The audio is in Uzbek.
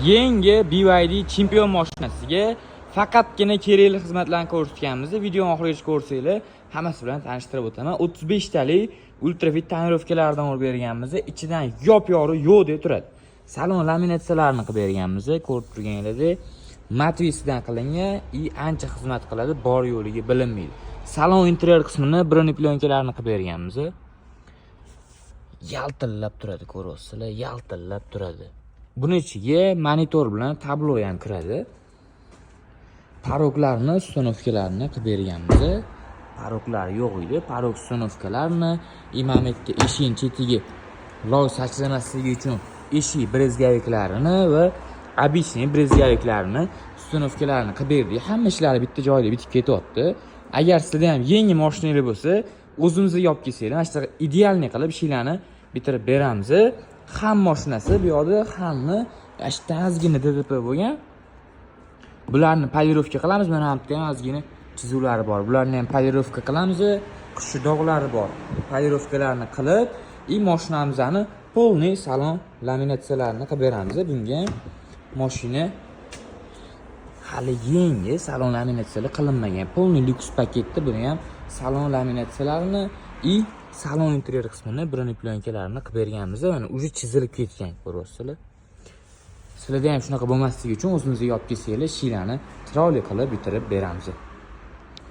Yangi BYD Champion mashinasiga faqatgina kerakli xizmatlarni ko'rsatganmiz. Videoni oxirigacha ko'rsanglar, hammasi bilan tanishtirib o'taman. 35 talik ultrafit тонировка lardan olib berganmiz. Ichidan yop-yorug' yo'q deb turadi. Salon laminatsiyalarini qilib berganmiz, ko'rib turganingizdek. Matvisidan qilingan и ancha xizmat qiladi, bor yo'qligi bilinmaydi. Salon interyer qismini бронеплёнка larni qilib berganmiz. Yaltillab turadi, ko'ryapsizlar, yaltillab turadi. Buni ichiga monitor bilan tablo ham kiradi. Порог larni, установка larni qilib berganmiz. Порог lar yo'q edi. Порог установка larni и mana bu yerda eshikning chetiga lov sachramasligi uchun eshik брызговик larini va обычный брызговик larni установка larini qilib berdik. Hamma ishlari bitta joyda bitib ketyapti. Agar sizlarda ham yangi mashinanglar bo'lsa, o'zimizga olib kelsanglar, mana shunaqa идеальный qilib ishinglarni bitirib beramiz. Ham mashinasi bu yoqda hamma mana shu yerda ozgina ДТП bo'lgan. Bularni полировка qilamiz. Mana bu yerda ham ozgina chizuvlari bor. Bularni ham полировка qilamiz. Qushi dog'lari bor. Полировка larni qilib, и mashinamizni полный salon laminatsiyalarini qilib beramiz. Bunga ham mashina hali yangi, salon laminatsiyalar qilinmagan. Полный lyuks paketda buni ham salon laminatsiyalarini и salon interyer qismini бронеплёнка larini qilib berganmiz. Mana, уже chizilib ketgan, ko'ryapsizlar. Sizlarda ham shunaqa bo'lmasligi uchun o'zimizga olib kelsanglar, ishinglarni chiroyli qilib bitirib beramiz.